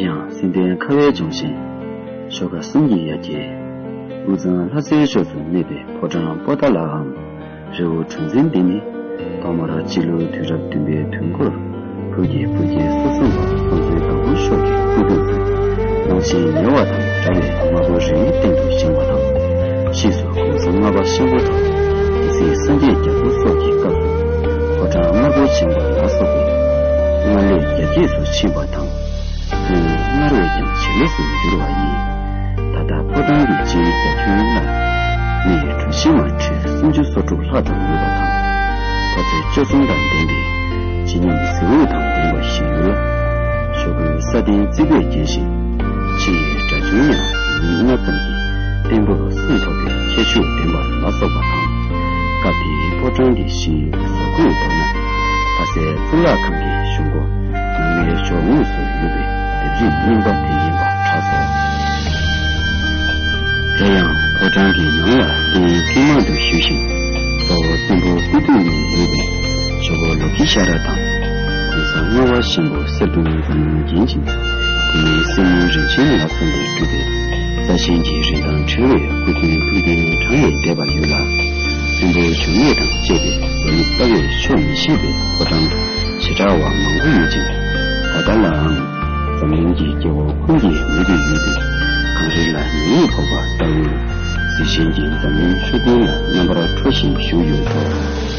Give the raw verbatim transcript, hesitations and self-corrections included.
ཡང་། སེམས་ལྡན་ཁ་བའི་ལྗོན་ཤིང་། ཤོག་ཁ་གསུམ་གྱི་ཡ་གྱལ། དབུས་གཙང་ལྷ་སའི་ཕྱོགས་སུ་གནས་པའི་ཕོ་བྲང་པོ་ཏཱ་ལའམ། རི་བོ་གྲུ་འཛིན་འདི་ནི། ཐོག་མར་སྤྱི་ལོ་དུས་རབས་བདུན་པའི་དུས་འགོར། བོད་ཀྱི་བུ་རྒྱལ་སོ་གསུམ་པ་དབང་འདུས་སྒམ་པོ་མཆོག་གི་སྐུ་དུས་སུ། གླང་ཆེན་ཉེ་བ་དང་འདྲ་བའི་དམར་པོ་རི་བོའི་སྟེང་དུ་བཞེངས་པ་དང་། ཕྱིས་སུ་གོང་ས་ལྔ་པ་ཆེན་པོ་དང་། དེ་སྲིད་སངས་རྒྱས་རྒྱ་མཚོ་སོགས་ཀྱི་སྐབས་སུ། ཕོ་བྲང་དམར་པོ་བཞེངས་པ་ལ་སོགས་པའི་སྔར་ལས་རྒྱ་སྐྱེད་དུ་ཕྱིན་པ་དང་། ཁོང་སྔར་བས་ཀྱང་ཇེ་ལེགས་སུ་འགྱུར་བ་ཡིན། ད་ལྟ་ཕོ་བྲང་གི་སྤྱིའི་རྒྱ་ཁྱོན་ལ་མི་གྲུ་བཞི་མ་ཁྲི་སུམ་ཅུ་སོ་དྲུག་ལྷག་ཙམ་ཡོད་པ་དང་། ཕོ་ཚོད་བཅུ་གསུམ་དང་ལྡན་པའི་བརྗིད་ཉམས་གཟི་འོད་དང་ལྡན་པ་ཞིག་ཡོད་ལ། ཤོག་གུའི་ས་སྟེང་རྩིག་པས་བརྒྱན་ཞིང་། ཕྱི་ཡི་སྒྲ་ཆུང་ཡང་ཉིན་ལྔ་ཙམ་གྱི་བརྟན་པོར་སྲུང་ཐུབ་པའི་ཁྱད་ཆོས་ལྡན་པ་ལ་སོགས་པ་དང་། སྐབས་དེའི་ཕོ་བྲང་གི་གཞིའི་ཟུར་ཁུག་དང་ན། ལྷ་སའི་གཙུག་ལག་ཁང་གི་གཞུང་སྒོ་ནང་པའི་ཕྱོགས་ངོས་སུ་ཡོད་པའི་ལྡེབས་རིས་རྙིང་པ་དེ་ཡིན་པ་གྲགས་སོ། དེ་ཡང་ཕོ་བྲང་གི་ནང་ལ་རྟེན་དཀྱིལ་མ་དུ་བཞུགས་ཤིང་། གཙོ་བོ་བཙན་པོ་སྐུ་དུས་ནས་ཡོད་པའི་ཇོ་བོ་ལོ་ཀི་ཤྭ་ར་དང་། གོང་ས་ལྔ་པ་ཆེན་པོ་གསེར་གདུང་འཛམ་གླིང་རྒྱན་ཅིང་། དེ་མིན་གསེར་དངུལ་རིན་ཆེན་ལ་སོགས་པས་གྲུབ་པའི་རྩ་ཆེན་གྱི་རིན་ཐང་བྲལ་བའི་སྐུ་རྟེན་ཕུལ་རྟེན་གྲངས་ལས་འདས་པ་ཡོད་ལ། བཙན་པོའི་འབྱུང་གནས་དང་བཅས་པའི་རྡོ་རིང་རྩ་བའི་ཆོག་མི་ཤེས་པའི་ཕོ་བྲང་བྱེ་བྲག་པ་མང་པོ་ཡོད་ཅིང་། ད་ལྟ་ལའང་འཛམ་གླིང་གི་རྒྱལ་པོ་ཁོང་གི་མོས་གུས་ཡོད་དུས། གངས་རི་ལ་ཉི་འོད་ཕོག་པ་ལྟ་བུའི་གཟི་བྱིན་གྱིས་འཛམ་གླིང་ཤུགས་ལྡན་ལ་རྣམ་པར་འཕྲོ་བཞིན་བཞུགས་ཡོད་དོ།